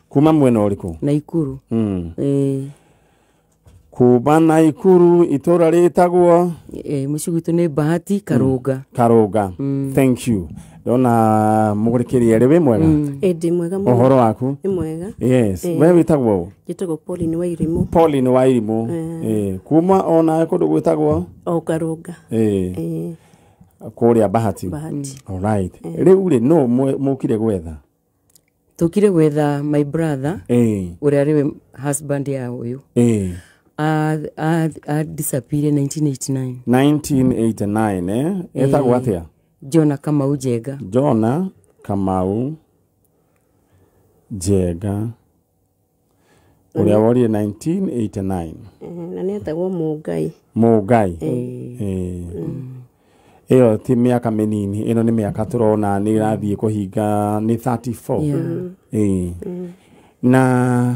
Kuma mwena ũrĩkũ? Naikuru. Ĩĩ. Kuma Naikuru, itũra rĩtagwo? Mũciĩ gwitũ nĩ Bahati Karũnga. Karũnga. Thank you. Ndona mũgũrĩkĩria erĩ, wĩ mwega? Ĩ, ndĩ mwega mũno. Ũhoro waku? Nĩ mwega. Yes. We wĩtagwo ũ? Njĩtagwo Pauline wa Irimũ. Pauline wa Irimũ. Kuma ona kũndũ gwĩtagwo? O Karũnga. Ĩ. Kũrĩa Bahati. Bahati. Alright. Rĩu rĩ, no mũkire gwetha? Tũkire gwetha my brother, ũrĩa arĩ husband ya ũyũ. A disappeared 1989. 1989, eh? Etagwo atĩa? Jona Kamau Njenga. Jona Kamau Njenga, ũrĩa worire 1989. Na nĩ etagwo Mũngai. Mũngai. Ĩyo ti mĩaka mĩnini, ĩno nĩ mĩaka tũrona nĩ ĩrathiĩ kũhinga nĩ 34. Na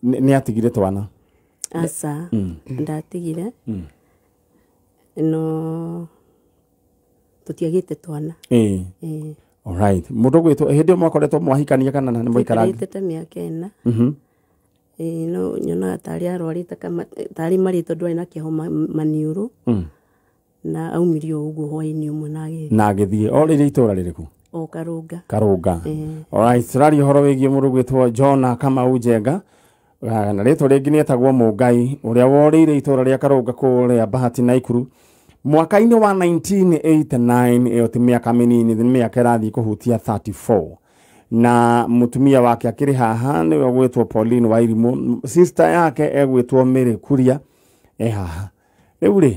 nĩ atigire twana? Aca, ndatigire, no tũtiagĩte twana. Ĩ. Alright. Mũndũ gwĩtwo hĩndĩ ĩyo mwakoretwo mwahikania kana nĩ mwaikaranga? Tũikarĩte ta mĩaka 4. Ĩ, no nyonaga tarĩ arwarĩte tarĩ marĩ tondũ arĩ na kĩhoma maniũrũ, na aumirio ũguo hwaĩ-inĩ ũmwe na agĩthiĩ. Na agĩthiĩ. O rĩrĩ itũra rĩrĩkũ? O Karũnga. Karũnga. Ĩ. Alright, tũraria ũhoro wĩgiĩ mũndũ gwĩtwo Jona Kamau Njenga, na rĩtwa rĩngĩ nĩ etagwo Mũngai, ũrĩa worĩire itũra rĩa Karũnga kũrĩa Bahati Naikuru mwaka-inĩ wa 1989. Ĩyo ti mĩaka mĩnini, nĩ mĩaka ĩrathiĩ kũhutia 34. Na mũtumia wake akĩrĩ haha, nĩwe ũgwĩtwo Pauline wa Irimũ. Sister yake egwĩtwo Mary Kuria, e haha rĩu rĩ.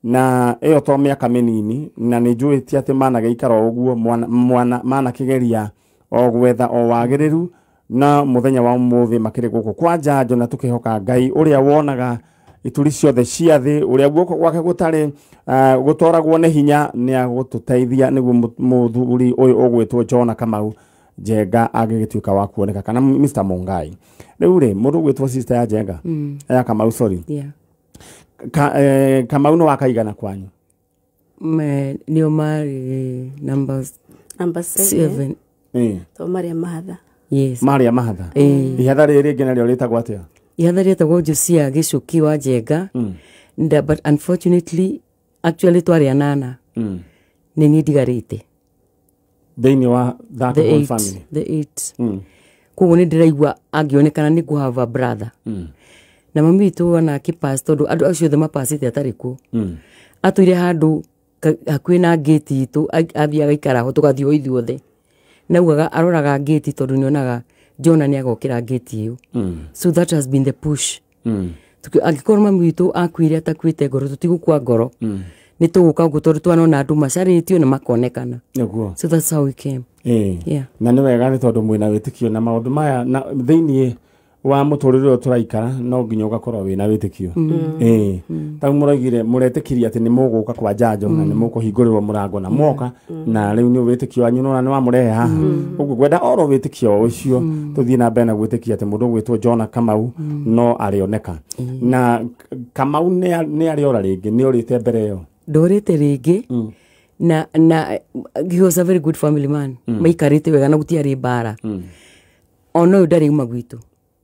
Na ĩyo to mĩaka mĩnini, na nĩ njũĩ ti atĩ managĩikara o ũguo mwana manakĩgeria o gwetha o wagĩrĩru, na mũthenya wa ũmũthĩ makĩrĩ gũkũ kwa njanjo, na tũkĩhoka Ngai ũrĩa wonaga ituri ciothe cia thĩ, ũrĩa guoko gwake gũtarĩ gũtoragwo nĩ hinya, nĩ agũtũteithia nĩguo mũthuri ũyũ ũgwĩtwo Jona Kamau Njenga agĩgĩtuĩka wa kuoneka, kana Mr Mungai. Rĩu rĩ, mũndũ ũgwĩtwo sister ya Njenga, ya Kamau, sorry. Yeah. Kamau nĩ wakaigana kwanyu? Nĩo marĩ number Number 7. 7. To marĩa mahatha. Yes. Marĩa mahatha. Ĩ. Ihatha rĩrĩ rĩngĩ narĩo rĩtagwo atĩa? Ihatha rĩetagwo Josia Gĩcũki wa Njenga. But unfortunately, actually twarĩ anana, nĩ niĩ ndigarĩte thĩinĩ wa that the whole eight, family. The eight. Koguo nĩ ndĩraigua angĩonekana nĩ ngũ have a brother. Na mami witũ ona akĩpass, tondũ andũ acio othe mapacĩte atarĩ kuo, atũire handũ hakuhĩ na ngĩti itũ, athiĩ agaikara ho, tũgathiĩ o ithuothe, naugaga aroraga ngĩti tondũ nĩonaga Jona nĩ agokĩra ngĩti ĩyo. So that has been the push. Angĩkorwo mami witũ akuire atakuĩte ngoro, tũtigũkua ngoro, nĩ tũgũka ũguo tondũ twanona andũ macarĩtio na makonekana. So that's how we came. Yeah. Na nĩ wega, nĩ tondũ mwĩna wĩtĩkio na maũndũ maya, na thĩiniĩ wa mũtũrĩre ũyũ tũraikara no nginya ũgakorwo wĩna wĩtĩkio. Tau mũroigire mũretĩkirie atĩ nĩ mũgũka kwa njanjo na nĩ mũkũhingũrĩrwo mũrango na mwoka, na rĩu nĩ wĩtĩkio wanyu nona nĩ wamũrehe haha. Ũguo ngwenda oro wĩtĩkio ũcio tũthiĩ na mbere na gwĩtĩkia atĩ mũndũ ũgwĩtwo Jona Kamau no arĩoneka. Na Kamau nĩ arĩora rĩngĩ? Nĩ orĩte mbere ĩyo? Ndorĩte rĩngĩ, na he was a very good family man. Maikarĩte wega na gũtiarĩ mbara. Ona ũyũ ndarĩ uma gwitũ,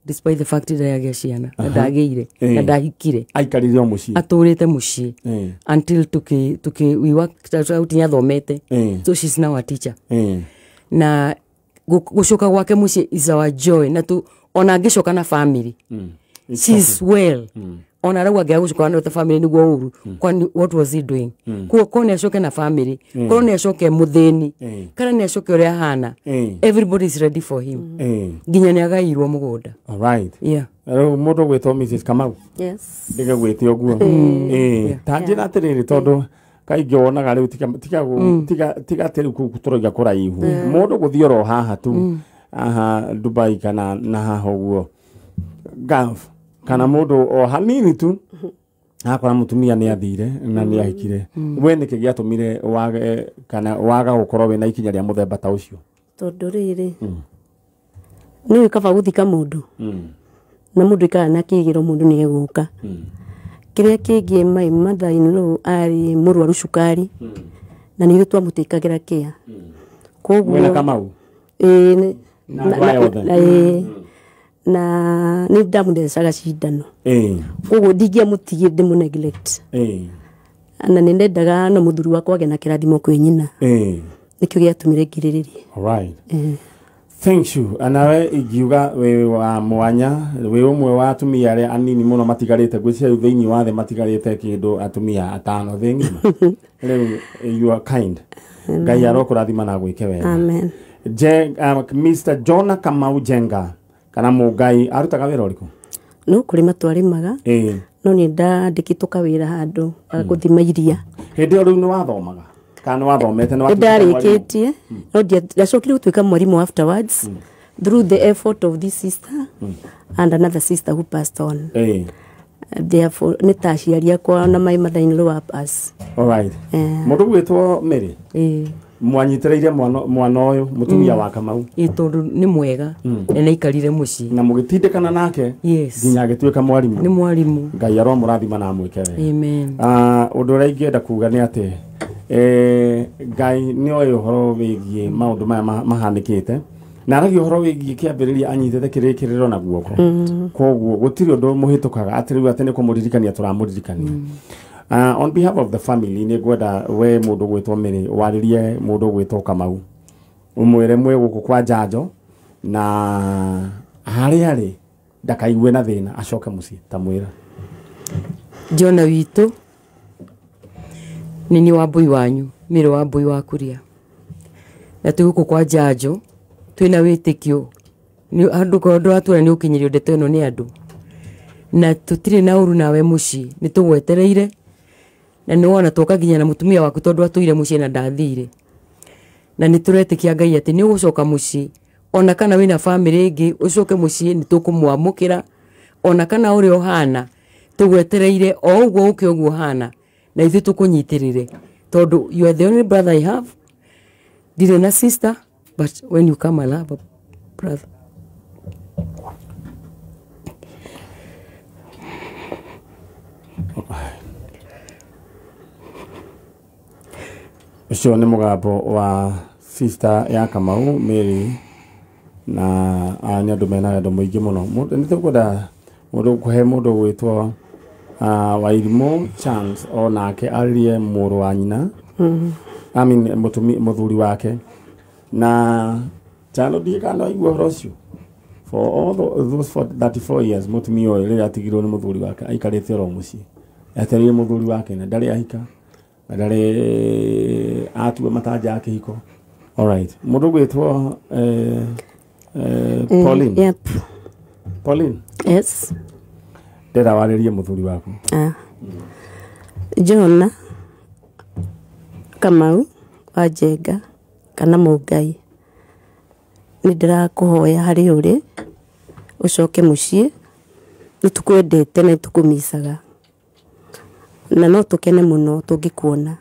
despite the fact ndarĩ agĩa ciana na ndagĩire na ndahikire. Aikarire o mũciĩ? Atũrĩte mũciĩ until tuki we worked out. Nĩathomete, so she's now a teacher. Na gũcoka gwake mũciĩ is our joy, na tu ona angĩcoka na family, she's well. Ona rau angĩaga gũcoka na family nĩguo ũru, kwani what was he doing? Kuo korwo nĩ acoke na family, korwo nĩ acoke mũthĩni, kana nĩ acoke ũrĩa ahana, everybody is ready for him. Nginya nĩ agairwo mũgũnda. Alright. Yeah. Rĩu mũndũ ũgwĩtwo Mrs Kamau, Yes. ndĩgagwĩte ũguo. Ta njĩra atĩrĩrĩ, tondũ kaingĩ wonaga rĩu tiga atĩ rĩu kũu tũrauga kũraihu, mũndũ gũthiĩ oro haha tu, haha Dubai kana na haha ũguo Gulf, kana mũndũ o hanini tu akora mũtumia nĩ athire na nĩ ahikire, we nĩkĩ gĩatũmire wage kana waga gũkorwo wĩna ikinya rĩa mũthemba ta ũcio? Tondũ rĩrĩ, nĩ ũĩ kaba gũthika mũndũ na mũndũ ikara na kĩgĩro mũndũ nĩ egũka. Kĩrĩa kĩngĩ, my mother in law arĩ mũrwaru cukari, na nĩ ithuĩ twamũtĩkagĩra kĩa. Mwĩna Koguo Kamau? Ĩĩ, Na nĩ ndamũthecaga cindano. Koguo ndingĩamũtigire ndĩmũ neglect. Na nĩ ndendaga no mũthuri wakwa agĩe na kĩrathimo kwĩ nyina. Nĩkĩo gĩatũmire ngirĩrĩrie. All right. Thank you. Nawe ingiuga wĩ wa mwanya, wĩ ũmwe wa atumia arĩa anini mũno matigarĩte ngwĩciria rĩu thĩinĩ wa thĩ matigarĩte kĩndũ atumia atano thĩ ng'ima. Rĩu you are kind. Ngai arokũrathima na agwĩke wega. Amen. Mr. Jonah Kamau Njenga kana Mũngai arutaga wĩra ũrĩkũ? No kũrĩma twarĩmaga. No nĩ ndandĩkĩtwo kawĩra handũ ga gũthima iria. Hĩndĩ ĩyo rĩu nĩ wathomaga? Kana nĩ wathomete nĩ watuĩkĩte mwarimũ? Ndarĩkĩtie. No ndacokire gũtuĩka mwarimũ afterwards through the effort of this sister and another sister who passed on. Therefore nĩ ta aciari akwa na my mother in law us. All right. Mũndũ ũgwĩtwo Mary. Mwanyitĩrĩire mwana ũyũ mũtumia wa Kamau. Tondũ nĩ mwega na nĩaikarire mũciĩ. Na mũgĩtindĩkana nake nginya agĩtuĩka mwarimũ. Nĩ mwarimũ. Ngai aromũrathima na amwĩke wega. Amen. Ũndũ ũrĩa ingĩenda kuga nĩ atĩ Ngai nĩ oĩ ũhoro wĩgiĩ maũndũ maya mahanĩkĩte na aragia ũhoro wĩgiĩ kĩambĩrĩria anyitĩte kĩrĩkĩrĩro na guoko. Koguo gũtirĩ ũndũ mũhĩtũkaga atĩ rĩu atĩ nĩ kũmũririkania tũramũririkania. On behalf of the family nĩ ngwenda we mũndũ gwĩtwo Mary warĩrie mũndũ gwĩtwo Kamau ũmwĩre mwĩ gũkũ kwa njanjo na harĩa arĩ ndakaigue na thĩna acoke mũciĩ ta mwĩra. Jona witũ nĩ niĩ Wambui wanyu Mary Wambui wa Kuria na twĩ gũkũ kwa njanjo twĩna wĩtĩkio nĩ andũ korwo ndũratwĩra nĩ ũkinyĩrio ndeto ĩno nĩ andũ na tũtirĩ na ũru nawe mũciĩ nĩ tũgwetereire na nĩ wona twoka nginya na mũtumia waku tondũ atũire mũciĩ na ndathire na nĩ tũretĩkia Ngai atĩ nĩ ũgũcoka mũciĩ ona kana wĩna bamĩrĩ ĩngĩ ũcoke mũciĩ nĩ tũkũmwamũkĩra ona kana ũrĩa ũhana tũgwetereire o ũguo ũke ũguo ũhana na ithuĩ tũkũnyitĩrĩre tondũ you are the only brother I have. Ndirĩ na sister but when you come I'll have a brother. Ũcio nĩ mũgambo wa sister ya Kamau Mary na nĩ andũ mena wendo mũingĩ mũno. Nĩ tũkwenda mũndũ kũhe mũndũ gwĩtwo Wairimũ chance onake arĩrie mũrũ wa nyina. I mean mũthuri wake na chano ndiĩ kana waigua ũhoro ũcio. For all those 34 years mũtumia ũyũ rĩrĩa atigirwo nĩ mũthuri wake aikarĩte oro mũciĩ etereire mũthuri wake na ndarĩ ahika na ndarĩ atua matanja ya kĩhiko. All right. Mũndũ gwĩtwo Pauline. Yep. Pauline. Yes. Ndĩrenda warĩrie mũthuri waku. Jona Kamau wa Njenga kana Mũngai nĩ ndĩrakũhoya harĩ ũrĩ ũcoke mũciĩ nĩ tũkwendete na nĩ tũkũmicaga na no tũkene mũno tũngĩkuona.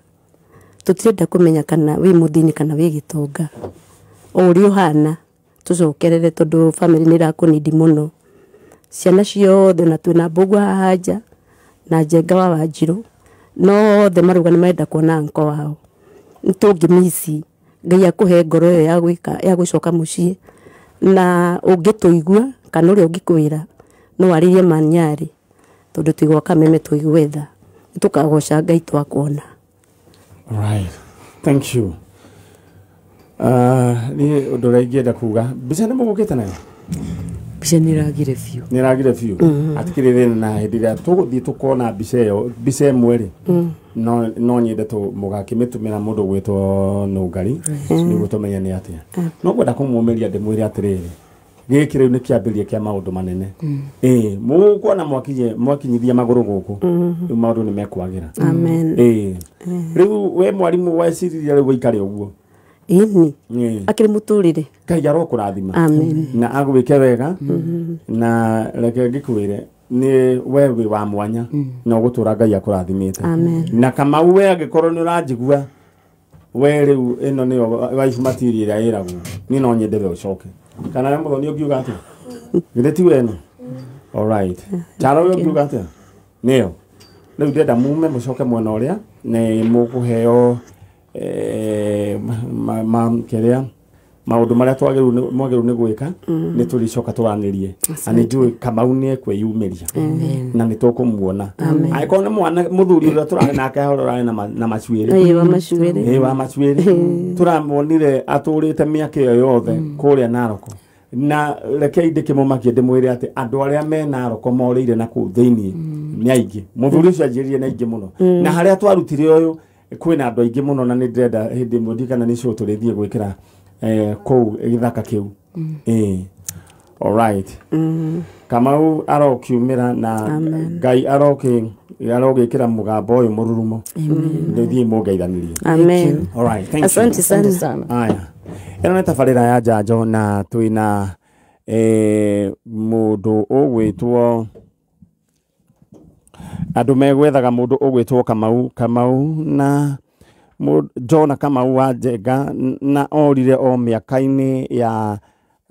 Tũtirenda kũmenya kana wĩ mũthĩni kana wĩ gĩtonga o ũrĩa ũhana tũcokerere tondũ family nĩ ĩrakũnindi mũno. Ciana ciothe na twĩna Mbũgua haha nja na Njenga wa Wanjirũ no othe marauga nĩ marenda kuona uncle wao. Nĩ tũngĩmici Ngai akũhe ngoro ĩyo ya gwĩka ya gũcoka mũciĩ na ũngĩtũigua kana ũrĩa ũngĩkwĩra no warĩrie Manyarĩ tondũ twĩ gwa Kameme tũigwetha nĩ tũkagoca Ngai twakuona. Right. Thank you. Niĩ ũndũ ũrĩa ingĩenda kuga mbica nĩ mũgũkĩte nayo? Mbica nĩ ĩragire biũ. Nĩ ĩragire biũ. Hatikĩrĩ thĩna na hĩndĩ ĩrĩa tũgũthiĩ tũkona mbica ĩyo mbica ĩmwe rĩ no nyende mũgakĩmĩtũmĩra mũndũ gwĩtwo Nũngari nĩguo tũmenye nĩ atĩa. No ngwenda kũmũmĩria ndĩmwĩre atĩrĩrĩ gĩkĩ rĩu nĩ kĩambĩrĩria kĩa maũndũ manene. Mũkuona mwakinyithia magũrũ gũkũ rĩu maũndũ nĩ mekwagĩra. Amen. Rĩu we mwarimũ weciririe rĩu wĩikare ũguo? Ĩni. Akĩrĩ mũtũrĩre. Ngai arokũrathima. Amen. Na agwĩke wega na reke ngĩkwĩre nĩ we wĩ wa mwanya na ũgũtũra Ngai akũrathimĩte. Amen. Na Kamau we angĩkorwo nĩ ũranjigua we rĩu ĩno nĩyo wife material ĩrĩa ĩragwo niĩ no nyende we ũcoke. Kana we Mũthoni ũngiuga atĩa? Githĩ ti we ĩno? All right. Charo we ũngiuga atĩa? Nĩyo. Rĩu ndĩrenda mume mũcoke mwena ũrĩa nĩ mũkũheo kĩrĩa Maũndũ marĩa twagĩrĩirwo mwagĩrĩirwo nĩ gwĩka nĩ tũrĩcoka tũranĩrie. Na nĩ njũĩ Kamau nĩ ekwĩyumĩria na nĩ tũkũmuona. Angĩkorwo nĩ mwana mũthuri ũrĩa tũrarĩ nake hau ũrarĩ na macuĩrĩ. Ĩĩ, wa macuĩrĩ. Ĩĩ, wa macuĩrĩ. Tũramuonire atũrĩte mĩaka ĩyo yothe kũrĩa Naroko. Na rekei ndĩkĩmũmakie ndĩmwĩre atĩ andũ arĩa me Naroko morĩire na kũu thĩiniĩ nĩ aingĩ. Mũthuri ũcio anjĩrire nĩ aingĩ mũno. Na harĩa twarutire ũyũ kwĩna andũ aingĩ mũno na nĩ ndĩrenda hĩndĩ ĩmwe ndikana nĩ show tũrĩthiĩ gwĩkĩra kũu gĩthaka kĩu. Alright. Kamau arokiumĩra na Ngai arogĩkĩra mũgambo ũyũ mũrurumo. Nĩthiĩ mũngeithanĩrie. Amen. Alright, thank you. Asante sana. Aya. Ĩno nĩ tabarĩra ya njanjo na twĩna mũndũ ũgwĩtwo andũ megwethaga mũndũ ũgwĩtwo Kamau na Jona Kamau wa Njenga na orire o mĩaka-inĩ ya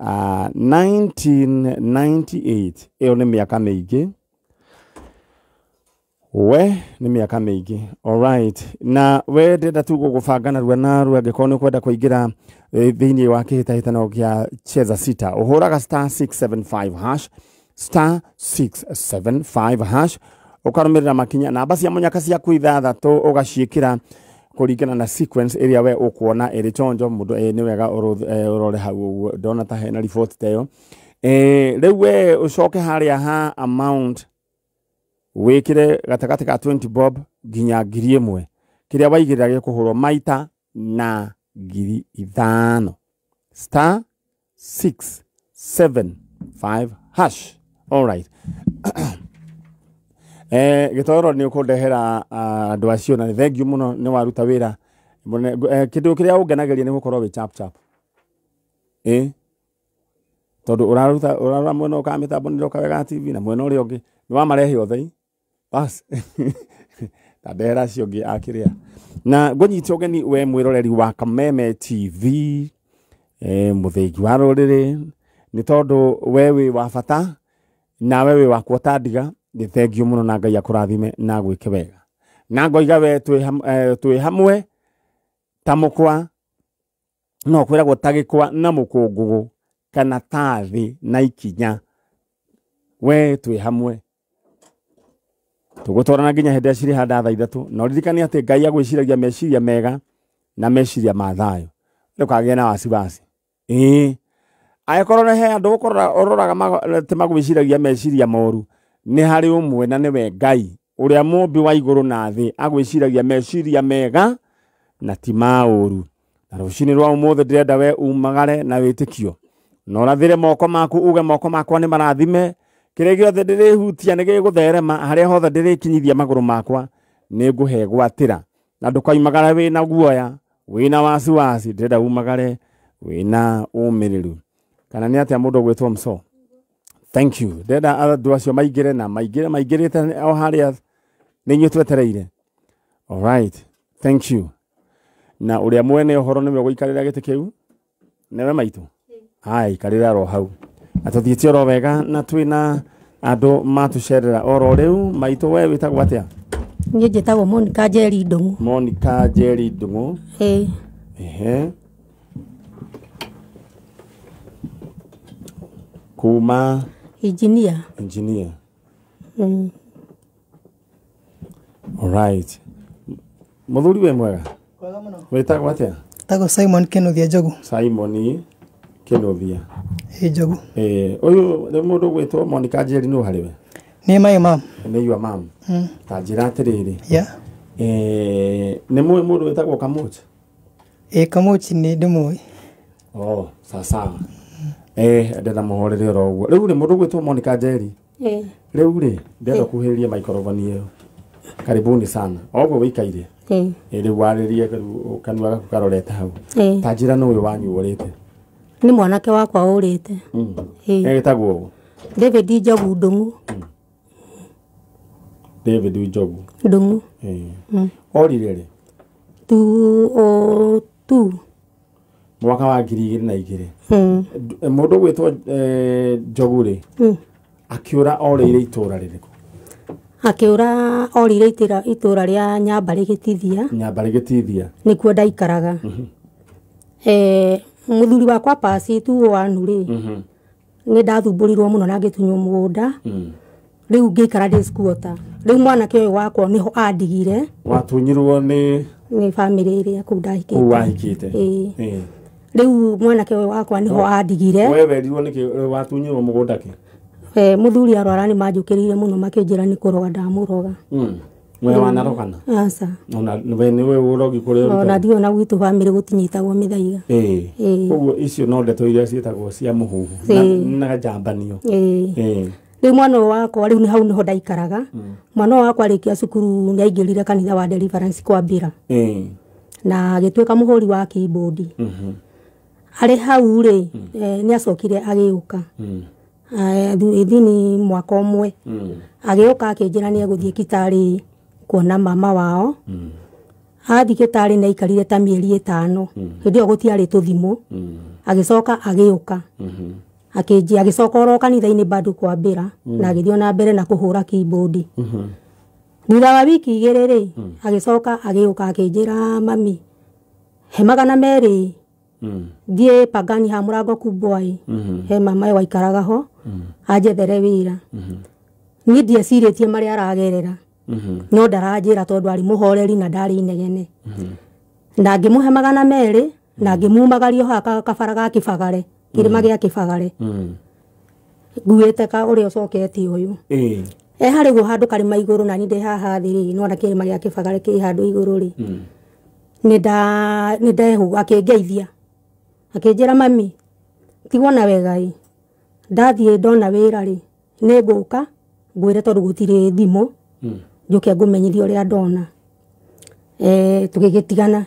1998. Ĩyo nĩ mĩaka mĩingĩ. We nĩ mĩaka mĩingĩ. Alright. Na we ndĩrenda tu gũgũbanga narua narua angĩkorwo nĩ ũkwenda kũingĩra thĩinĩ wa kĩhĩtahĩtano kĩa Cheza Sita. Ũhũraga star 675 hash, star 675 hash, ũkarũmĩrĩra makinya namba cia mũnyaka ciaku ithathatũ ũgaciĩkĩra kũringana na sequence ĩrĩa we ũkuona ĩrĩ chonjo. Mũndũ nĩ wega ũrore hau ũguo, ndona ta hena riboti ta ĩyo. Rĩu we ũcoke harĩa ha amount wĩkĩre gatagatĩ ka 20 bob nginya 1000. Kĩrĩa waigĩrĩra gĩkũhũrwo maita na 5,000. Star 675 hash. Alright. Gĩtoro nĩ ũkũndehera andũ acio na nĩ thengiũ mũno nĩ waruta wĩra. Kĩndũ kĩrĩa ũngenagĩria nĩ gũkorwo wĩ chap chap. Tondũ ũraruta ũrarora mwena ũyũ ka mĩtambo nĩ ũroka wega TV na mwena ũrĩa ũngĩ nĩ wamarehe othe. Bas. Ta ndehera acio ũngĩ akĩrĩa. Na ngũnyite ũgeni we mwĩroreri wa Kameme TV, mũthĩgi wa rũrĩrĩ, nĩ tondũ we wĩ wa bata nawe wĩ wakwa ta ndiga. Nĩ thengiũ mũno na Ngai akũrathime na agwĩke wega. Na ngoiga we twĩ hamwe ta mũkwa, no kwĩragwo ta gĩkwa na mũkũngũgũ kana ta thĩ na ikinya. We twĩ hamwe tũgũtwarana nginya hĩndĩ ĩrĩa cirĩ handa thaa 3. Na ũririkane atĩ Ngai agwĩciragia meciria mega na meciria ma thayũ. Ndũkagĩe na wasiwasi. Angĩkorwo nĩ he andũ ũroraga atĩ magwĩciragia meciria moru, nĩ harĩ ũmwe na nĩwe Ngai ũrĩa mũmbi wa igũrũ na thĩ agwĩciragia meciria mega na ti ma ũru. Na rũcinĩ rwa ũmũthĩ ndĩrenda we umagare na wĩtĩkio na ũrathĩre moko maku uge moko makwa nĩ marathime. Kĩrĩa gĩothe ndĩrĩhutia nĩ gĩgũtherema, harĩa hothe ndĩrĩkinyithia magũrũ makwa nĩ ngũhe gwatĩra. Na ndũkoimagare wĩna guoya, wĩna wasiwasi, ndĩrenda umagare wĩna ũmĩrĩru. Kana nĩ atĩa mũndũ ũgwĩtwo Mso? Thank you. Ndĩrenda andũ acio maingĩre na maingĩrĩte o harĩa nĩ inyuĩ twetereire. Alright. Thank you. Na ũrĩa mwene ũhoro nĩwe ũgũikarĩra gĩtĩ kĩu? Nĩwe maitũ? Haya, ikarĩra ro hau. Na tũthiĩte oro wega na twĩna andũ matũcerera oro rĩu. Maitũ we wĩtagwo atĩa? Niĩ njĩtagwo Monica Njeri Ndung'u. Monica Njeri Ndung'u. Ĩĩ. Ehe. Kuma Engineer. Engineer. Alright. Mũthuri wĩ mwega? Mwega mũno. Wĩtagwo atĩa? Tagwo Simon Kĩnuthia Njogu. Simon Kĩnuthia. Ĩĩ Njogu. Ũyũ nĩ mũndũ ũgwĩtwo Monica Njeri nũ harĩ we? Nĩ my mom. Nĩ your mom. Ta njĩra atĩrĩrĩ. Yeah. Nĩ mũĩ mũndũ wĩtagwo Kamuch? Ĩĩ Kamuch nĩ ndĩmũĩ. Oh, sawa. Ndĩrenda mũhorere oro ũguo. Rĩu rĩ mũndũ ũgwĩtwo Monica Njeri. Ĩĩ. Rĩu rĩ ndĩrenda kuhĩrĩria microphone ĩyo. Karibuni sana. Oguo wĩikaire. Ĩĩ. Rĩu warĩrie kanua gaku karorete hau. Ĩĩ. Ta njĩra nũ ũyũ wanyu ũrĩte? Nĩ mwanake wakwa ũrĩte. Ĩĩ. Egĩtagwo ũũ? David Njogu Ndung'u. David Njogu Ndung'u. Ĩĩ. Orire rĩ? 2002. Mwaka wa 2002. Mũndũ ũgwĩtwo Njogu rĩ, akĩũra orĩire itũra rĩrĩkũ? Akĩũra orĩire itũra rĩa Nyambarĩ Gĩtithia. Nyambarĩ Gĩtithia. Nĩkuo ndaikaraga. Muthuri wakwa pasi tu wanu ri. Ni ndathumbũrirwo mũno na ngĩtunywo mũgũnda. Rĩu ngĩikara ndĩ squatter. Rĩu mwanake ũyũ wakwa nĩho andigire. Watunyirwo nĩ family ĩrĩa kũu ndahikĩte. Kũu wahikĩte. Ĩĩ. Rĩu mwanake ũyũ wakwa nĩho andigire. We werirwo nĩkĩ watunyirwo mũgũnda kĩ? Mũthuri arwara nĩ manjũkĩrĩire mũno makĩnjĩra nĩ kũroga ndamũroga. We wanarogana? Aca. Ona we nĩwe ũrogi kũrĩa ũrutaga? Ona ndiũĩ ona gwitũ bamĩrĩ gũtinyitagwo mĩthaiga. Ĩĩ. Koguo icio no ndeto iria ciĩtagwo cia mũhuhu na njambanio. Ĩĩ. Rĩu mwana ũyũ wakwa rĩu nĩ hau nĩho ndaikaraga. Mwana ũyũ wakwa arĩkia cukuru nĩ aingĩrire kanitha wa Deliverance kwambĩra. Na agĩtuĩka mũhũri wa keyboard. Arĩ hau rĩ, nĩ acokire agĩũka. Thini mwaka ũmwe. Agĩũka akĩnjĩra nĩ egũthiĩ Kitale kuona mama wao. Athiĩ Kitale nĩ aikarire ta mĩeri 5. Hĩndĩ ĩyo gũtiarĩ tũthimũ. Agĩcoka agĩũka. Akĩnjia agĩcoka oro kanitha-inĩ bado kwambĩra na agĩthiĩ ona mbere na kũhũra keyboard. Thutha wa wiki 2 rĩ, agĩcoka agĩũka akĩnjĩra mami he 200 thiĩ Pangani ha mũrango kubwa ĩ he mama ĩ waikaraga ho anjethere wĩra. Niĩ ndiecirĩtie marĩa aragerera no ndaranjĩra tondũ arĩ mũhoreri na ndarĩ inegene. Na ngĩmũhe 200 na ngĩmumagario haha kabara ga Kĩbagare, kĩrĩma gĩa Kĩbagare. Nguĩte ka ũrĩa ũcokete ũyũ. Harĩ guo handũ karĩma igũrũ na niĩ ndĩ haha thĩ rĩ, nĩwona kĩrĩma gĩa Kĩbagare kĩ handũ igũrũ rĩ. Nĩ ndehũ akĩngeithia. Akĩnjĩra mami tigwo na wega ĩ. Ndathiĩ ndona wĩra rĩ, nĩ ngũka ngwĩre tondũ gũtirĩ thimũ. Njũke ngũmenyithie ũrĩa ndona. Tũgĩgĩtigana.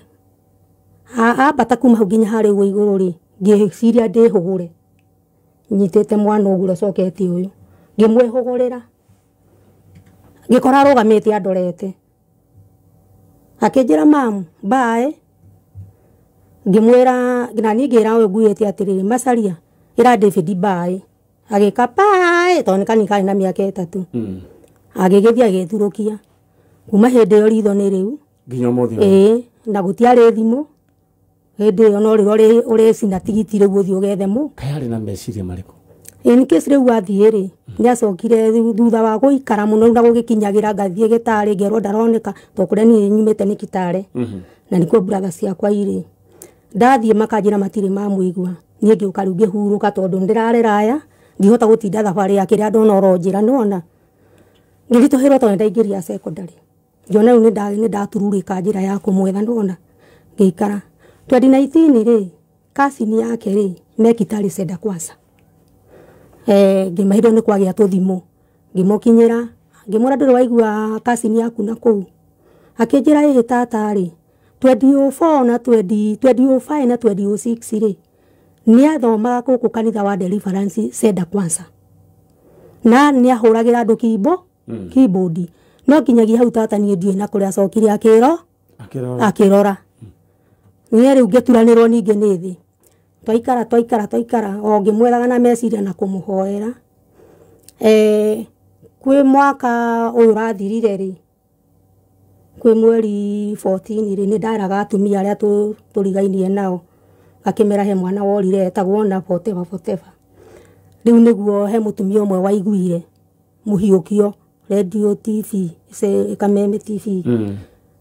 Ambata kuma hau nginya harĩa ũguo igũrũ rĩ, ngĩciria ndĩhũgũre. Nyitĩte mwana ũguo ũcokete ũyũ. Ngĩmwĩhũgũrĩra. Ngĩkora arũgamĩte andorete. Akĩnjĩra mamu, bye. Ngĩmwĩra na niĩ ngĩra ũyũ nguĩte atĩrĩrĩ, Macaria, ĩra David bye. Agĩka bye tondũ nĩ kanini karĩ na mĩaka 3. Agĩgĩthiĩ agĩthurũkia. Kuma hĩndĩ ĩyo ritho nĩ rĩu. Nginya ũmũthĩ ũyũ. Ĩĩ, na gũtiarĩ thimũ. Hĩndĩ ĩyo no rĩrĩa ũrĩcina tigiti rĩu ũthiĩ ũgethe mũ. Kaĩ arĩ na meciria marĩkũ? In case rĩu athiĩ rĩ, nĩ acokire thutha wa gũikara mũno na gũgĩkinyagĩra ngathiĩ Gĩtarĩ ngerwo ndaroneka tondũ kũrĩa niĩ nyumĩte nĩ Kitale. Na nĩkuo brother ciakwa irĩ. Ndathiĩ makanjĩra matirĩ mamũigua. Niĩ ngĩũka rĩu ngĩhurũka tondũ nĩndĩrarera aya, ndihota gũtinda thabarĩ ya kĩrĩa ndona oro njĩra nĩwona. Ngĩritũhĩrwo tondũ nĩndaingĩria secondary. Ngĩona rĩu nĩndatururĩka njĩra ya kũmwetha nĩwona. Ngĩikara. 2019 rĩ, cousin yake rĩ, me Kitale Seda Kwanza. Ngĩmahithwo nĩ kwagĩa tũthimũ. Ngĩmũkinyĩra, ngĩmwĩra ndũrĩ waigua cousin yaku na kũu. Akĩnjĩra ĩhĩ tata rĩ, 2004 na 2005 na 2006 rĩ, nĩathomaga gũkũ kanitha wa Deliverance Seda Kwanza. Na nĩahũragĩra andũ keyboard. No nginyagia hau tata niĩ ndiũĩ na kũrĩa acokire akĩrora. Niĩ rĩu ngĩturanĩrwo ningĩ nĩ thĩ. Twaikara o ngĩmwethaga na meciria na kũmũhoera. Kwĩ mwaka ũyũ ũrathirire rĩ, kwĩ mweri 14 rĩ, nĩnderaga atumia arĩa tũrigainie nao. Ngakĩmera he mwana worire etagwo na boteba. Rĩu nĩguo he mũtumia ũmwe waiguire mũhiũkio radio TV, Kameme TV.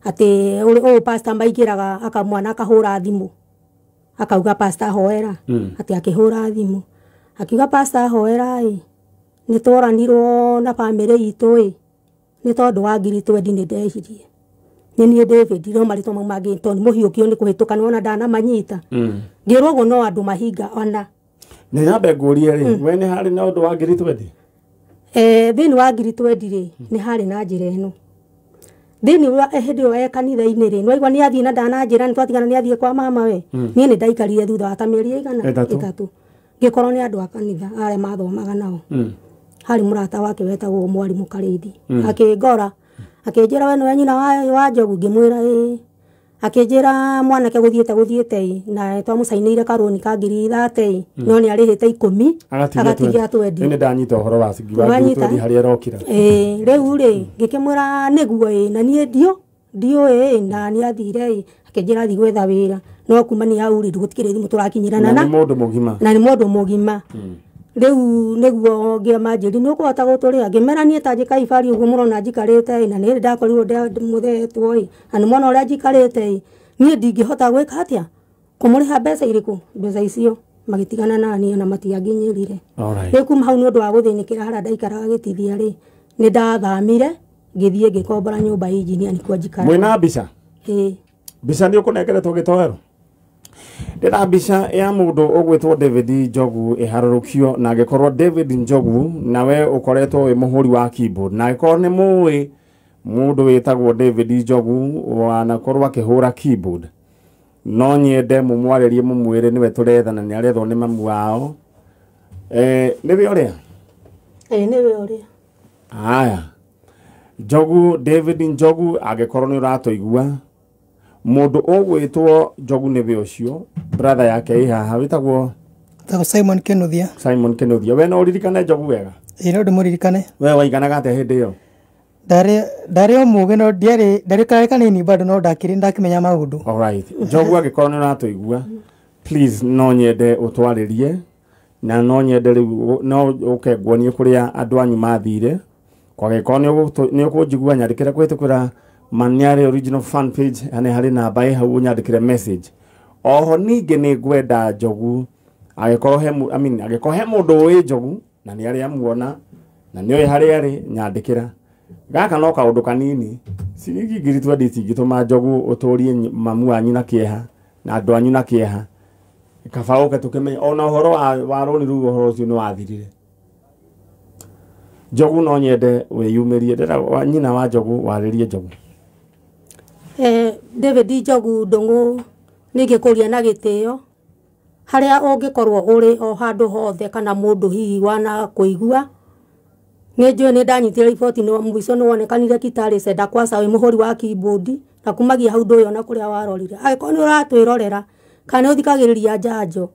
Atĩ ũyũ pastor maingĩraga aka mwana akahũra thimũ. Akauga pastor hoera. Atĩ akĩhũra thimũ. Akiuga pastor hoera ĩ, nĩtworanirwo na bamĩrĩ itũ ĩ, nĩ tondũ wa ngiri twendi nĩndehirie. Nĩ niĩ David no marĩtwa mau mangĩ tondũ mũhiũkio nĩ kũhĩtũka nĩwona ndanamanyita. Ngĩrwo ũguo no andũ mahinga ona. Nĩ nyambe ngũrie rĩ, we nĩ harĩ na ũndũ wa ngiri twendi? Thĩinĩ wa ngiri twendi rĩ, nĩ harĩ na njĩra ĩno. Thĩinĩ wa hĩndĩ ĩyo e kanitha-inĩ rĩ, nĩwaigua nĩ athiĩ na ndananjĩra nĩtwatigana nĩ athiĩ kwa mama we. Niĩ nĩndaikarire thutha wa ta mĩeri ĩigana 3. Ngĩkorwo nĩ andũ a kanitha arĩa mathomaga nao. Harĩ mũrata wake wetagwo mwarimũ Karĩithi. Akĩngora, akĩnjĩra we nĩwe nyina wa Njogu, ngĩmwĩra ĩĩ. Akĩnjĩra mwanake gũthiĩte ĩ, na twamũcainĩire karũni ka ngiri 30 ĩ, no nĩ arĩhĩte 10 agatigia twendi. Nĩ ndanyita ũhoro wa ngiri twendi harĩa arokĩra. Ĩĩ, rĩu rĩ, ngĩkĩmwĩra nĩguo ĩ, na niĩ ndiũĩ ĩ, na nĩ athire ĩ. Akĩnjĩra thiĩ gwetha wĩra no kumania hau rĩ gũtikĩrĩ thimũ tũrakinyĩrana na nĩ mũndũ mũgima. Na nĩ mũndũ mũgima. Rĩu nĩguo ngĩamanjĩri nĩ ũkũhota gũtũrĩha ngĩmera niĩ ta njĩka ibari ũguo mũrona njikarĩte ĩ na nĩ ndakorirwo mũthetwo ĩ na nĩ mwana ũrĩa njikarĩte ĩ niĩ ndingĩhota gwĩka atĩa kũmũrĩha mbeca irĩkũ mbeca icio magĩtigana naniĩ na matianginyĩrire. Rĩu kuma hau nĩ ũndũ wa gũthĩnĩkĩra harĩa ndaikaraga gĩtithia rĩ nĩ ndathamire ngĩthiĩ ngĩkombora nyũmba ya injinia nĩkuo njikaraga. Mwĩna mbica? Ĩĩ. Mbica nĩ ũkũnengeretwo gĩtoero? Ndĩna mbica ya mũndũ ũgwĩtwo David Njogu ĩharũrũkio na angĩkorwo David Njogu nawe ũkoretwo wĩ mũhũri wa keyboard na angĩkorwo nĩ mũĩ mũndũ wĩtagwo David Njogu wanakorwo akĩhũra keyboard no nyende mũmwarĩrie mũmwĩre nĩwe tũretha na nĩarethwo nĩ mamu wao. Nĩwe ũrĩa? Ĩĩ nĩwe ũrĩa. Aya. Njogu David Njogu angĩkorwo nĩ ũratũigua mũndũ ũgwĩtwo Njogu nĩwe ũcio brother yake ĩ haha wĩtagwo Simon Kinuthia. Simon Kinuthia. We no ũririkane Njogu wega? Ĩĩ no ndĩmũririkane. We waiganaga atĩa hĩndĩ ĩyo? Ndarĩ o mũgĩ no ndiarĩ ndarĩ karĩ kanini bado no ndakĩrĩ ndakĩmenya maũndũ. Alright. Njogu angĩkorwo nĩ ũratũigua please no nyende ũtwarĩrie na no nyende rĩu no ũke nguonie kũrĩa andũ anyu mathire kwagĩkorwo nĩ ũkũnjigua nyandĩkĩre kũhĩtũkĩra Maniare original fan page ane harĩ namba ĩ hau ũnyandĩkĩre message. Oho ningĩ nĩ ngwenda Njogu angĩkorwo he angĩkorwo he mũndũ ũĩ Njogu na nĩ arĩa amuona na nĩ oĩ harĩa arĩ nyandĩkĩra. Gaka no kaũndũ kanini ciringi 20,000 itingĩtũma Njogu ũtũrie mamu wanyu na kĩeha na andũ anyu na kĩeha. Kaba ũke tũkĩmenye ona ũhoro wa rũni rũu ũhoro ũcio nĩ wathirire. Njogu no nyende wĩyumĩrie ndĩra nyina wa Njogu warĩrie Njogu. David Njogu Ndung'u nĩngĩkũria na gĩtĩo harĩa ũngĩkorwo ũrĩ o handũ hothe kana mũndũ hihi wana kũigua nĩ njũĩ nĩ ndanyitire riboti nĩ mũico nĩ wonekanire Kitale Center Kwasa wĩ mũhũri wa keyboard na kumagia hau ndũĩ ona kũrĩa warorire angĩkorwo nĩ ũratwĩrorera kana nĩ ũthikagĩrĩria njanjo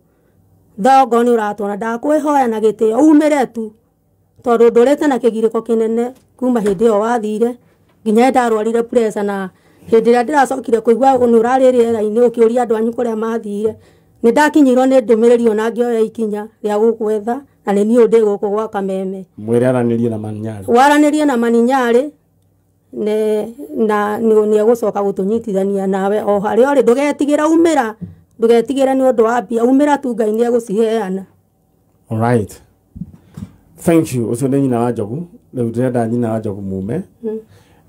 thongo nĩ ũratwona ndakwĩhoya na gĩtĩo umĩre tu tondũ ndũrĩte na kĩgirĩko kĩnene kuma hĩndĩ ĩyo wathire nginya ndarwarire pressure na hĩndĩ ĩrĩa ndĩracokire kũigua nĩ ũrarĩ rĩera-inĩ ũkĩũria andũ anyu kũrĩa mathire nĩ ndakinyĩirwo nĩ ndũmĩrĩri ona ngĩoya ikinya rĩa gũgwetha na nĩ niĩ ndĩ gũkũ gwa Kameme. Mwĩre aranĩrie na Maninyarĩ. Waranĩrie na Maninyarĩ na nĩ egũcoka gũtũnyitithania nawe o harĩa ũrĩ ndũgetigĩre umĩra ndũgetigĩre nĩ ũndũ wa mbia umĩra tu Ngai nĩ egũciheana. All right. Thank you. Ũcio nĩ nyina wa Njogu rĩu ndĩrenda nyina wa Njogu mume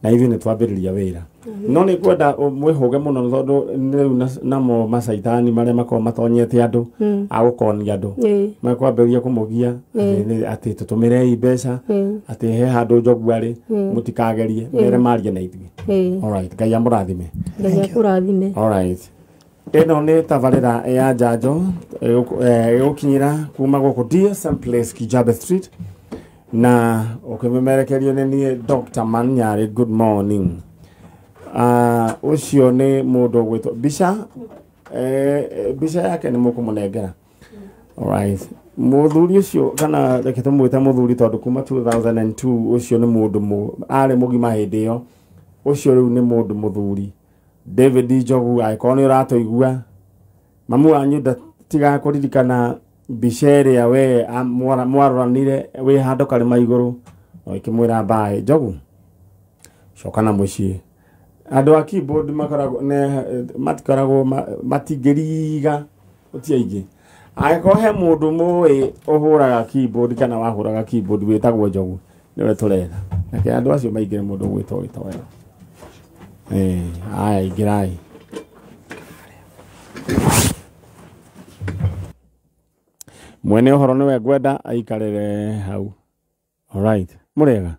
na ithuĩ nĩ twambĩrĩria wĩra no nĩ ngwenda mwĩhũge mũno tondũ rĩu namo macaitani marĩa makoragwo matonyete andũ a gũkonia andũ mekwambĩrĩria kũmũgia atĩ tũtũmĩrei mbeca atĩ he handũ Njogu arĩ mũtikagerie mere marie na ithuĩ. Alright, Ngai amũrathime. Ngai akũrathime. Alright. Ĩno nĩ tabarĩra ya njanjo ĩgũkinyĩra kuma gũkũ DSM Place Kijabe Street na ũkĩmemerekerio nĩ niĩ Dr. Maniare. Good morning. Ũcio nĩ mũndũ ũgwĩtwo mbica mbica yake nĩ mũkũmũnengera. Alright. Mũthuri ũcio kana reke tũmwĩte mũthuri tondũ kuma 2002 ũcio nĩ mũndũ arĩ mũgima hĩndĩ ĩyo ũcio rĩu nĩ mũndũ mũthuri David Njogu angĩkorwo nĩ ũratũigua mamu wanyu ndatigaga kũririkana mbica ĩrĩa we mwaroranire wĩ handũ karĩma igũrũ na ũkĩmwĩra mbaĩ Njogu coka na mũciĩ. Andũ a keyboard makoragwo matikoragwo matingĩriga ti aingĩ. Angĩkorwo he mũndũ mũĩ ũhũraga keyboard kana wahũraga keyboard wĩtagwo Njogu nĩwe tũretha. Reke andũ acio maingĩre mũndũ ũgwĩtwo gĩtoero. Aya ingĩrai. Mwene ũhoro nĩwe ngwenda aikarĩre hau. Alright. Mũrĩega?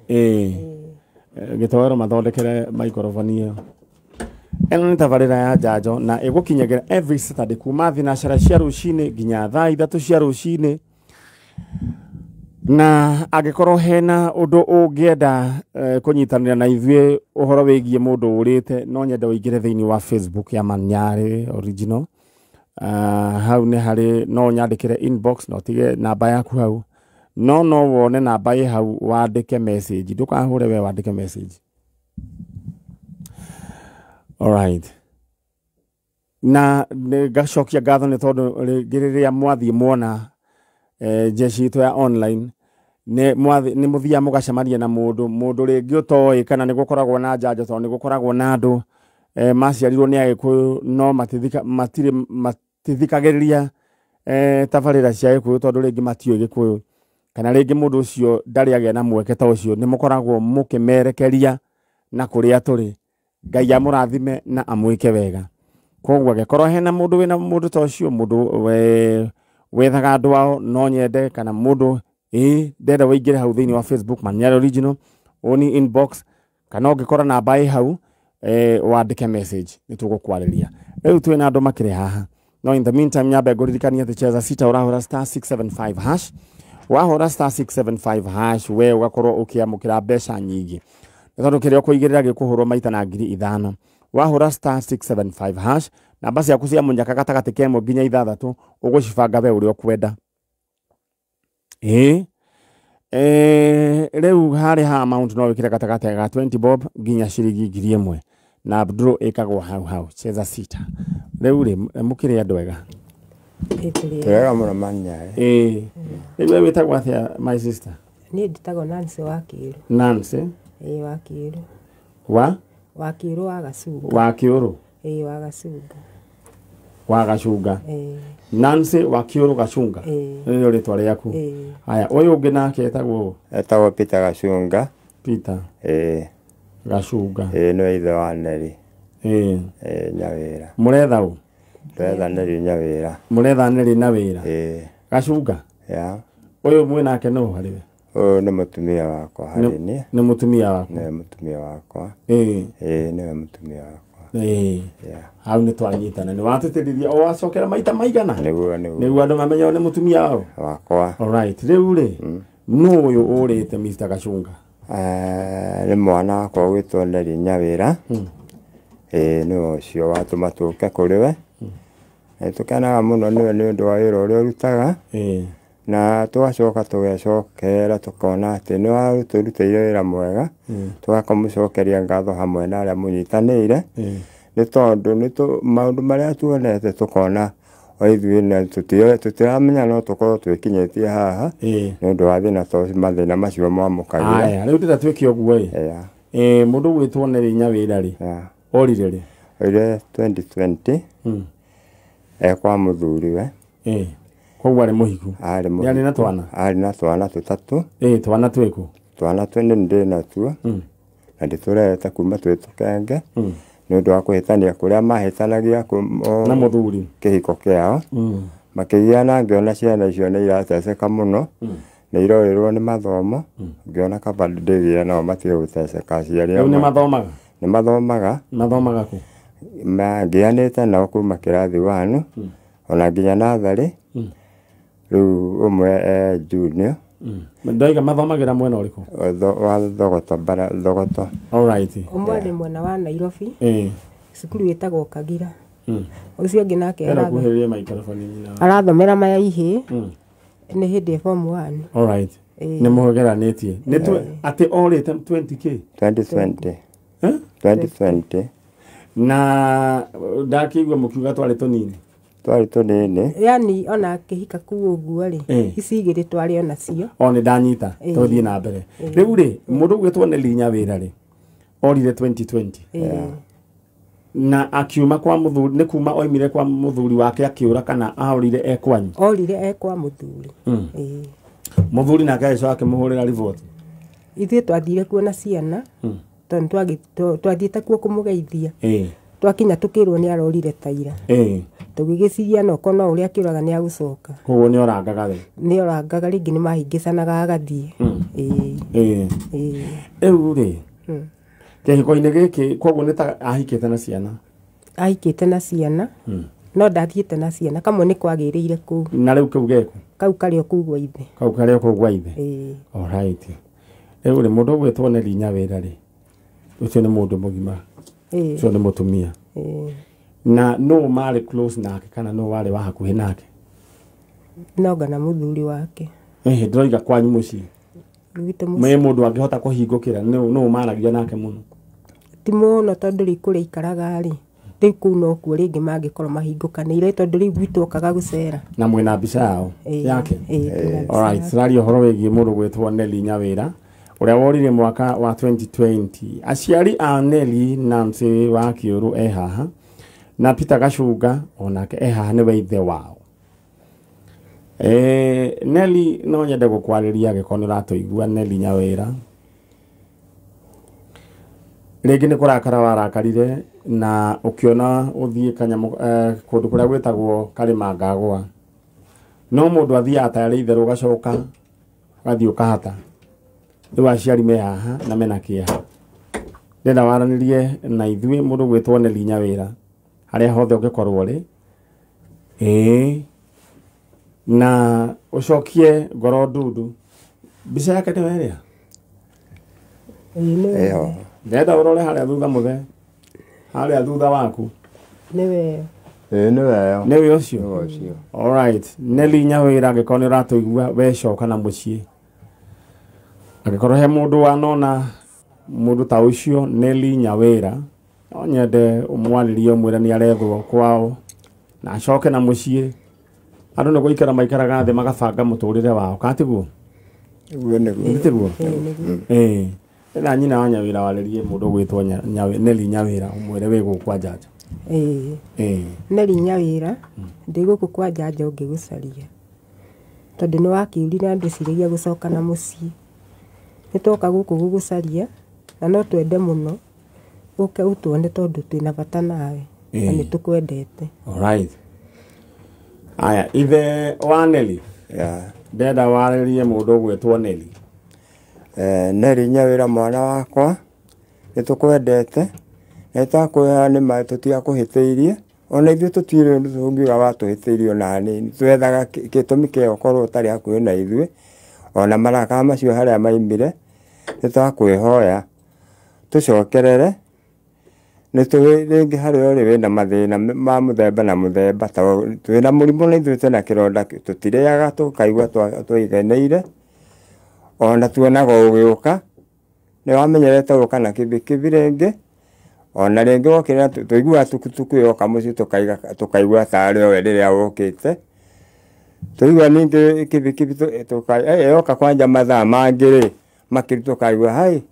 Ĩĩ. Gĩtoero mathondekere microphone ĩyo. Ĩno nĩ tabarĩra ya njanjo na ĩgũkinyagĩra every Saturday kuma thinacara cia rũcinĩ nginya thaa 3 cia rũcinĩ. Na angĩkorwo hena ũndũ ũngĩenda kũnyitanĩra na ithuĩ ũhoro wĩgiĩ mũndũ ũrĩte no nyende ũingĩre thĩinĩ wa Facebook ya Maniare original. Hau nĩ harĩ no ũnyandĩkĩre inbox na ũtige namba yaku hau no wone namba ĩ hau wandĩke message ndũkahũre we wandĩke message. Alright. Na ngacokia ngatho nĩ tondũ rĩngĩ rĩrĩa mwathiĩ mwona jeshi itũ ya online nĩ mũthiaga mũgacemania na mũndũ rĩngĩ ũtoĩ kana nĩ gũkoragwo na njanjo tondũ nĩ gũkoragwo na andũ maciarirwo nĩ Agĩkũyũ no matithikagĩrĩria tabarĩra cia Gĩkũyũ tondũ rĩngĩ matiũĩ Gĩkũyũ kana rĩngĩ mũndũ ũcio ndarĩ agĩa na mweke ta ũcio nĩ mũkoragwo mũkĩmerekeria na kũrĩa tũrĩ. Ngai amũrathime na amwĩke wega. Koguo angĩkorwo hena mũndũ wĩna mũndũ ta ũcio mũndũ wethaga andũ ao no nyende kana mũndũ ndenda wĩingĩre hau thĩinĩ wa Facebook Manyara Original oni inbox kana ũngĩkora namba ĩ hau wandĩke message nĩ tũgũkwarĩria. Rĩu twĩna andũ makĩrĩ haha no in the meantime nyambe ngũririkanie atĩ cheza sita ũrahũra star 675 hash wahũra star 675 hash we ũgakorwo ũkĩamũkĩra mbeca nyingĩ nĩ tondũ kĩrĩa ũkũigĩrĩra gĩkũhũrwo maita na 5,000 wahũra star 675 hash namba ciaku cia mũnyaka gatagatĩ ka 1 nginya 6 ũgũcibanga we ũrĩa ũkwenda. Rĩu harĩ ha amount no wĩkĩre gatagatĩ ga 20 bob nginya ciringi 1,000 na draw ĩkagwo hau hau cheza sita. Rĩu rĩ mũkĩrĩ andũ ega? Twega mũno Manyarĩ. Rĩu we wĩtagwo atĩa my sister? Niĩ njĩtagwo Nancy Wakĩrũ. Nancy? Ĩĩ Wakĩrũ. Wa? Wakĩrũ wa Gacunga. Wakĩũrũ? Ĩĩ wa Gacunga. Wa Gacunga. Ĩĩ. Nancy Wakĩũrũ Gacunga. Ĩĩ. Nĩrĩo rĩtwa rĩaku. Ĩĩ. Haya, ũyũ ũngĩ nake etagwo? Etagwo Peter Gacunga. Peter. Ĩĩ. Gacunga. Ĩĩ nĩwe ithe wa Neri. Ĩĩ. Ĩĩ Nyawĩra. Mũretha ũ? Ndĩretha Neri Nyawĩra. Mũretha Neri na wĩra. Ĩĩ. Gacunga? Ya. Ũyũ mwĩ nake nũ harĩ we? Ũyũ nĩ mũtumia wakwa harĩ niĩ. Nĩ mũtumia waku? Nĩwe mũtumia wakwa. Ĩĩ. Ĩĩ nĩwe mũtumia wakwa. Ĩĩ. Yeah. Hau nĩ twanyitana nĩ watĩtĩrithia o wacokera maita maigana Nĩguo nĩguo. Nĩguo andũ mamenye nĩ mũtumia wao wakwa. Alright, rĩu rĩ nũ ũyũ ũrĩte Mr. Gacunga? Nĩ mwana wakwa ũgwĩtwo Neri Nyawĩra. Ĩĩ nĩwe ũcio watũma tũke kũrĩ we. Nĩ tũkenaga mũno nĩwe nĩ ũndũ wa wĩra ũrĩa ũrutaga. Na tũgacoka tũgecokera tũkona atĩ nĩ warutĩrutĩire wĩra mwega. Tũgakamũcokeria ngatho hamwe na arĩa mũnyitanĩire. Nĩ tondũ nĩ maũndũ marĩa tuonete tũkona o ithuĩ tũtiramenya no tũkorwo twĩkinyĩtie haha nĩ ũndũ wa thĩna to mathĩna macio mwamũkagĩra. Aya, rĩu ndĩrenda twĩke ũguo ĩ. Mũndũ ũgwĩtwo Neri Nyawĩra rĩ orire rĩ? Oire 2020 kwa mũthuriwe. Koguo arĩ mũhiku? Arĩ mũhiku. Nĩ arĩ na twana? Arĩ na twana tũtatũ. Twana twĩkũ? Twana twĩna ndĩ natuo. Na ndĩtũrerete kuma twĩ tũkenge. Nĩ ũndũ wa kũhĩtania kũrĩa mahĩtanagia na mũthuri kĩhiko kĩao. Makĩgiana ngĩona ciana icio nĩ irateceka mũno. Nĩ irorĩrwo nĩ mathomo. Ngĩona kaba ndĩgĩe nao matige gũteceka aciari ao. Rĩu nĩ mathomaga? Nĩ mathomaga. Mathomaga kũ? Ngĩanĩte nao kuma kĩrathi 1 ona nginya natharĩ. Rĩu ũmwe e junior. Ndoiga mathomagĩra mwena ũrĩkũ? Wa Thogoto bara Thogoto. Alright. Ũmwe arĩ mwena wa Nairobi. Cukuru ĩtagwo Kagira. Ũcio ũngĩ nake arathomera maya ihĩ. Nĩ hĩndĩ form 1. Alright. Nĩ mũgeranĩtie. Nĩ atĩ orĩte 20k? 2020. 2020. Na ndakĩigua mũkiuga twarĩ tũnini. Twarĩ tũnini. Yani ona kĩhika kuu ũguo rĩ ici igĩrĩ twarĩ ona cio. O nĩ ndanyita tũthiĩ na mbere. Rĩu rĩ mũndũ ũgwĩtwo Neri Nyawĩra rĩ orire 2020. Na akiuma kwa mũthuri nĩ kuma oimire kwa mũthuri wake akĩũra kana aorire e kwanyu? Orire e kwa mũthuri. Mũthuri nake agĩcoka akĩmũhũrĩra riboti. Ithuĩ twathire kuona ciana tondũ twathiĩte kuo kũmũgeithia. Twakinya tũkĩrwo nĩ arorire ta ira. Tũgĩgĩciria no kono ũrĩa akĩũraga nĩ agũcoka. Koguo nĩ orangaga we? Nĩ orangaga rĩngĩ nĩ mahĩngĩcanaga agathiĩ. Rĩu rĩ kĩhiko-inĩ gĩkĩ koguo nĩ ta ahikĩte na ciana? Ahikĩte na ciana no ndathiĩte na ciana kamwe nĩ kwagĩrĩire kũu. Na rĩu kau geku? Kau karĩ o kũu gwa ithe. Kau karĩ o kũu gwa ithe. Alright. Rĩu rĩ mũndũ ũgwĩtwo Neri Nyawĩra rĩ ũcio nĩ mũndũ mũgima. Ũcio nĩ mũtumia. Na no marĩ close nake kana no warĩ wa hakuhĩ nake? No ngana mũthuri wake. Ndĩroiga kwanyu mũciĩ. Gwitũ mũciĩ. Mwe mũndũ angĩhota kũhingũkĩra no maragia nake mũno? Ti mũno tondũ rĩu kũrĩa ikaraga rĩ rĩu kũu nokuo rĩngĩ mangĩkorwo mahingũkanĩire tondũ rĩu gwitũ okaga gũcera. Na mwĩna mbica yao yake. Alright, tũraria ũhoro wĩgiĩ mũndũ gwĩtwo Nelly Nyawĩra ũrĩa worire mwaka wa 2020. Aciari a Nelly Nancy wa Kĩũrũ e haha na Peter Gacunga onake e haha nĩwe ithe wao. Nelly no nyende gũkwarĩria angĩkorwo nĩ ũratũigua. Nelly Nyawĩra, rĩngĩ nĩ kũrakara warakarire na ũkĩona ũthiĩ kanyamũ kũndũ kũrĩa gwĩtagwo Karĩma Ngagũa, no mũndũ athiaga tarĩ itherũ ũgacoka ũgathiĩ ũkahata. Rĩu aciari me haha na mena kĩeha. Ndĩrenda waranĩrie na ithuĩ mũndũ gwĩtwo Nelly Nyawĩra harĩa hothe ũngĩkorwo rĩ, na ũcokie ngoro ndundu. Mbica yake nĩwe ĩrĩa? Ĩyo. Ndĩrenda ũrore harĩa thutha mũthe, harĩa thutha waku. Nĩwe. Nĩwe. Nĩwe ũcio. Alright, Nelly Nyawĩra angĩkorwo nĩ ũratũigua we coka na mũciĩ. Angĩkorwo he mũndũ wanona mũndũ ta ũcio Nelly Nyawĩra, no nyende ũmwarĩrie ũmwĩre nĩ arethwo kwao na acoke na mũciĩ. Andũ nĩ gũikara maikaraga thĩ magabanga mũtũrĩre wao, kana tiguo? Ũguo nĩguo. Tiguo? Na nyina wa Nyawĩra warĩrie mũndũ ũgwĩtwo Nelly Nyawĩra ũmwĩre wĩ gũkũ kwa Njanja. Nelly Nyawĩra ndĩ gũkũ kwa Njanja ũngĩgũcaria tondũ nĩ wakĩũrire na ndĩciragia gũcoka na mũciĩ. Nĩ twoka gũkũ gũgũcaria na no twende mũno ũke ũtuone tondũ twĩna bata nawe na nĩ tũkwendete. Alright. Aya, ithe wa Nelly. Ndĩrenda warĩrie mũndũ ũgwĩtwo Nelly. Nelly Nyawĩra mwana wakwa, nĩ tũkwendete na nĩtwakwĩra nĩ tũtiakũhĩtĩirie ona ithuĩ tũtirĩ ũndũ tũngiuga watũhĩtĩirie ona hanini. Twethaga gĩtũmi kĩa ũkorwo ũtarĩ hakuhĩ na ithuĩ ona marakara macio harĩa maimire nĩ twakwĩhoya tũcokerere. Nĩ tũĩ rĩngĩ harĩa ũrĩ wĩna mathĩna ma mũthemba na mũthemba, ta twĩna mũrimũ na ithuĩ twĩna kĩronda tũtirĩaga tũkaigua tũiganĩire ona tuonaga ũgĩũka nĩ wamenyerete gũka na kibikibi rĩngĩ ona rĩngĩ wokĩra tũiguaga tukutuku yoka mũciĩ tũkaigua tarĩ we rĩrĩa wũkĩte. Tũigua ningĩ kibikibi yoka kwanja mathaa mangĩ rĩ makĩria tũkaigua hai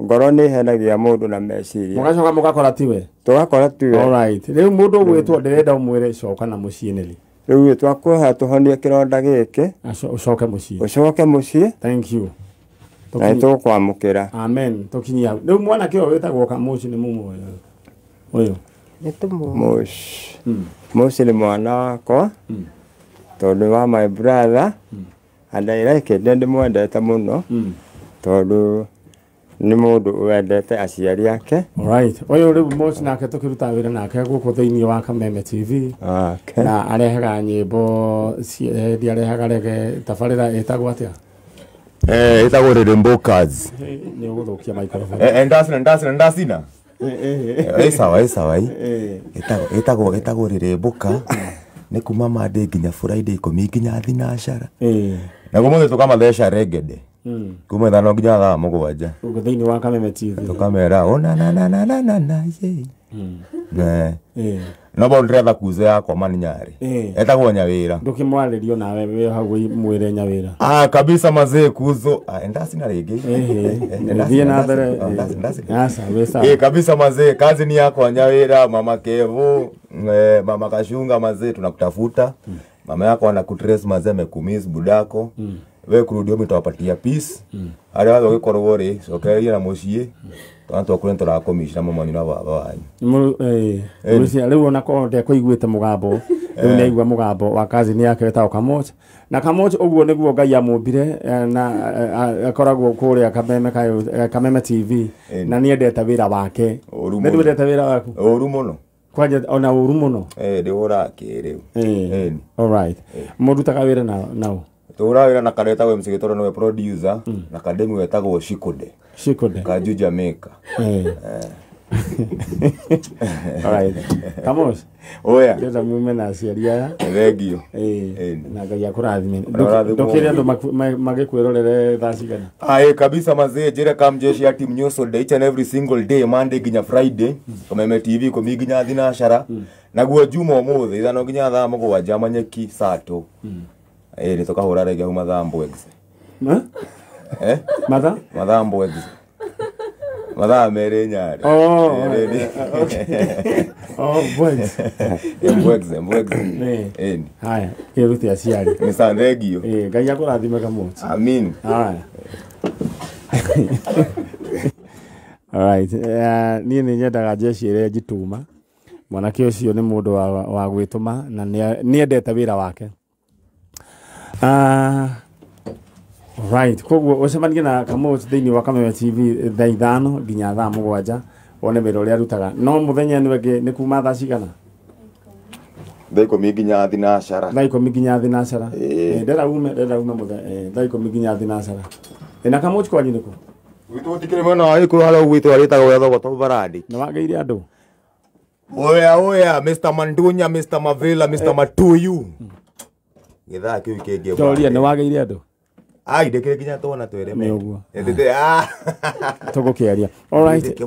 ngoro nĩ ĩhenagia mũndũ na meciria. Mũgacoka mũgakora tiwe. Tũgakora tiwe. Alright. Rĩu mũndũ ũgwĩtwo ndĩrenda ũmwĩre coka na mũciĩ Nelly. Rĩu twakũhoya tũhonie kĩronda gĩkĩ. Ũcoke mũciĩ. Ũcoke mũciĩ. Thank you. Na nĩtũkwamũkĩra. Amen. Tũkinyie hau. Rĩu mwanake ũyũ wĩtagwo Kamuci nĩ mũmũĩ ũyũ? Nĩ tũmũĩ. Moshi. Moshi nĩ mwana wakwa tondũ wa my brother and I like it, nĩ ndĩmwendete mũno tondũ nĩ mũndũ wendete aciari ake. Alright. Ũyũ rĩu Moshi nake tũkĩruta wĩra nake gũkũ thĩinĩ wa Kameme TV. Na arehaga nyĩmbo ndiarehaga rege tabarĩra ĩtagwo atĩa? Ĩtagwo Rĩrĩmbũkers. Nĩ ũgũthũkia microphone. Ndacina. Sawa sawa. Ĩtagwo Rĩrĩmbũka. Nĩ kuma Monday nginya Friday 10 nginya thinacara. Na ũmũthĩ tũkamatheca regede. Kuma 5 nginya thaa 7. Gũkũ thĩinĩ wa Kameme TV. Tũkamera ona na na na na na ye. No bo ndĩretha kuzo yakwa mani Nyarĩ. Etagwo Nyawĩra. Ndũkĩmwarĩrio nawe wĩ hau mwĩre Nyawĩra. Kabisa mazee kuzo. Ndacina rĩngĩ. Thiĩ na mbere. Aca wĩ sawa. Kabisa mazee kazi ni yakwa Nyawĩra, mama Kevo, mama Kashunga mazee tunakutafuta. Mama yako anakutrace mazee amekumiss budako. We kurudi home tutawapatia peace. Arĩa othe ũgĩkorwo rĩ cokereria na mũciĩ twana twakũrĩ nĩtũrakomishina mama na baba wanyu. Rĩu ona korwo ndekũiguĩte mũgambo rĩu nĩaigua mũgambo wa cousin yake wĩtagwo Kamoch. Na Kamoch ũguo nĩguo Ngai amũmbire na akoragwo kũrĩa Kameme Kameme TV na nĩendete wĩra wake. Nĩ ndwendete wĩra waku? Ũru mũno. Kwanja ona ũru mũno? Ndĩhũraga kĩrĩu. Alright. Mũrutaga wĩra nao? Tũhũraga wĩra na karĩa wetagwo MC Gĩtoro nĩwe producer na kademu wetagwo Shikode. Shikode. Kaju Jamaica. Alright. Kamosh. Oya. Ndĩrenda mume na aciari aya. Thengio. Na Ngai akũrathime. Ndũkĩre andũ magĩkwĩrorere thaa cigana? Aye kabisa mazee, njĩre kamjeshi ya team Nyoso each and every single day, Monday nginya Friday, Kameme TV ikũmi nginya thinacara. Naguo Juma ũmũthĩ ithano nginya thaa mũgwanja manyeki sato. Nĩ tũkahũra rege hau mathaa mbwegze. Mathaa? Mathaa mbwegze. Mathaa merĩ Nyarĩ. Oh, okay. Oh, mbwegze. Mbwegze, mbwegze. Haya, kĩrute aciari. Nĩ sawa, thengio. Ngai akũrathime Kamoch. Amin. Haya. Alright. Niĩ nĩ nyendaga jeshi ĩrĩa njituma. Mwanake ũcio nĩ mũndũ wa gwĩtũma na nĩendete wĩra wake. Right, koguo ũcemanie na Kamoch thĩinĩ wa Kameme TV thaa 5 nginya thaa 7 wone wĩra ũrĩa arutaga. No mũthenya nĩ ũngĩ nĩ kuma thaa cigana? Thaa 10 nginya thinacara. Thaa 10 nginya thinacara. Ndĩrenda ume mũthenya thaa 10 nginya thinacara. Na Kamoch kwanyu nĩkũ? Gwitũ gũtikĩrĩ mwena wa Gĩkũyũ harĩa gwitũ harĩtagwo Gathogoto Barandi. Nĩ wagĩire andũ? Oya oya, Mr. Mandunya, Mr. Mavila, Mr. Matuyu. Gĩthaa kĩu kĩngĩ. Toria nĩ wagĩire andũ? Ai ndĩkĩrĩ nginya twana twĩrĩ. Nĩ ũguo. Tũgũkĩaria. Alright.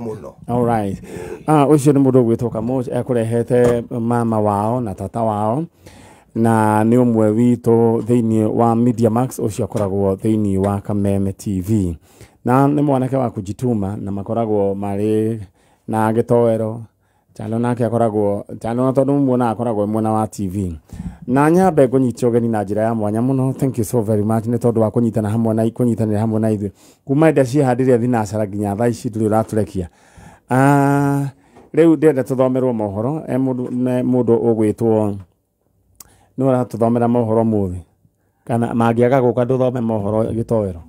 Alright. Ũcio nĩ mũndũ ũgwĩtwo Kamoch ekũrehete mama wao na tata wao na nĩ ũmwe witũ thĩinĩ wa Media Max ũcio akoragwo thĩinĩ wa Kameme TV. Na nĩ mwanake wa kujituma na makoragwo marĩ na gĩtoero. Chano nake akoragwo chano tondũ muona akoragwo mwena wa TV. Na nyambe ngũnyite ũgeni na njĩra ya mwanya mũno. Thank you so very much nĩ tondũ wa kũnyitana hamwe na kũnyitanĩra hamwe na ithuĩ. Kuma hĩndĩ ciĩhandĩre thinacara nginya thaa ici ndũrĩ ũratũrekia. Rĩu ndĩrenda tũthomerwo mohoro. Mũndũ ũgwĩtwo nĩ ũratũthomera mohoro mũthĩ. Kana mangĩaga gũka ndũthome mohoro gĩtoero.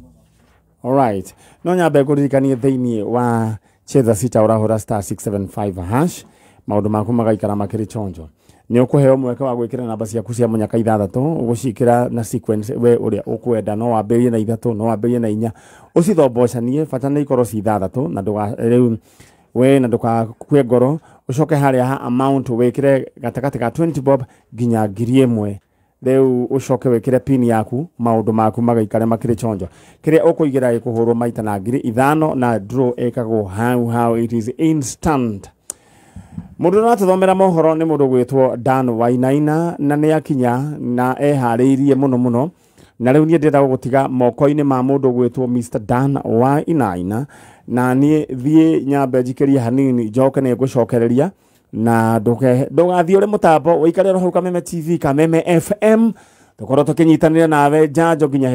Alright. No nyambe ngũririkanie thĩinĩ wa cheza sita ũrahũra star 675 hash maũndũ maku magaikara makĩrĩ chonjo. Nĩ ũkũheo mweke wa gwĩkĩra namba ciaku cia mũnyaka 6 ũgũciĩkĩra na sequence we ũrĩa ũkwenda. No wambĩrĩrie na 3 no wambĩrĩrie na 4 ũcithombocanie bata nĩ ikorwo ci 6 na rĩu we na ndũgakue ngoro. Ũcoke harĩa ha amount wĩkĩre gatagatĩ ka 20 bob nginya 1000. Rĩu ũcoke wĩkĩre pin yaku maũndũ maku magaikare makĩrĩ chonjo. Kĩrĩa ũkũigĩra gĩkũhũrwo maita na 5000 na draw ĩkagwo how it is instant. Mũndũ ũratũthomera mohoro nĩ mũndũ ũgwĩtwo Dan Wainaina na nĩ akinya na eharĩirie mũno mũno. Na rĩu niĩ ndĩrenda gũgũtiga moko-inĩ ma mũndũ ũgwĩtwo Mr. Dan Wainaina na niĩ thiĩ nyambe njikĩrie hanini njoke nĩ ngũcokereria na ndũgathiĩ ũrĩ mũtambo ũikare oro hau Kameme TV Kameme FM tũkorwo tũkĩnyitanĩra nawe njanjo nginya.